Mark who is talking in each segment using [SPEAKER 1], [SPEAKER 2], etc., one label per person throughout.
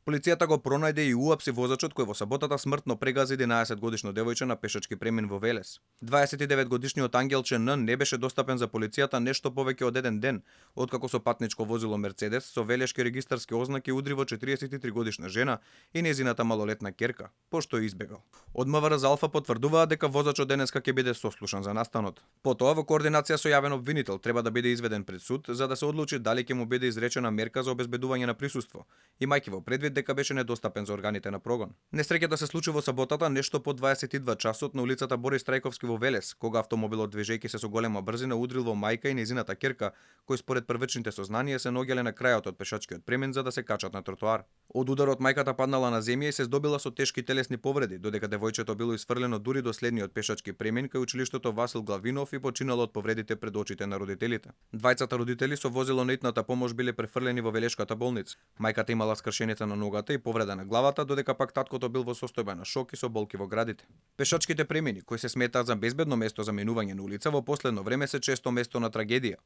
[SPEAKER 1] Полицијата го пронајде и уапси возачот кој во саботата смртно прегази 11-годишно девојче на пешачки премин во Велес. 29-годишниот Ангелче Н не беше достапен за полицијата нешто повеќе од еден ден, откако со патничко возило Мерцедес со велешки регистарски ознаки удри во 43-годишна жена и нејзината малолетна ќерка, пошто е избегал. Од МВР за Алфа потврдуваат дека возачот денеска ќе биде сослушан за настанот. Потоа, во координација со јавен обвинител, треба да биде изведен пред суд за да се одлучи дали ќе му биде изречена мерка за обезбедување на присуство, имајќи во предвид дека беше недостапен за органите на прогон. Несреќата се случи во саботата нешто по 22 часот на улицата Борис Трајковски во Велес, кога автомобилот движејќи се со голема брзина удрил во мајка и нејзината ќерка, кои според првичните сознанија се наоѓале на крајот од пешачкиот премин за да се качат на тротоар. Од ударот мајката паднала на земја и се здобила со тешки телесни повреди, додека девојчето било исфрлено дури до следниот пешачки премин кај училиштето Васил Главинов и починало од повредите пред очите на родителите. Двајцата родители со возило на итната помош биле префрлени во Велешката болница. Мајката имала скршеница на ногата и повреда на главата, додека пак таткото бил во состојба на шок и со болки во градите. Пешачките премини, кои се сметаат за безбедно место за минување на улица, во последно време се често место на трагедија.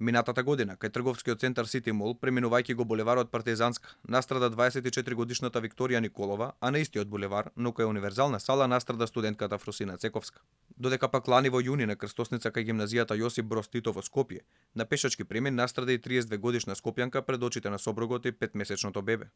[SPEAKER 1] Минатата година, кај трговскиот центар Сити Мол, преминувајќи го булеварот Партизанска, настрада 24-годишната Викторија Николова, а на истиот булевар, но кај универзална сала настрада студентката Фросина Цековска. Додека пак лани во јуни на крстосница кај гимназијата Јосип Броз Тито во Скопје, на пешачки премин настрада и 32-годишна скопјанка пред очите на собругот и 5-месечното бебе.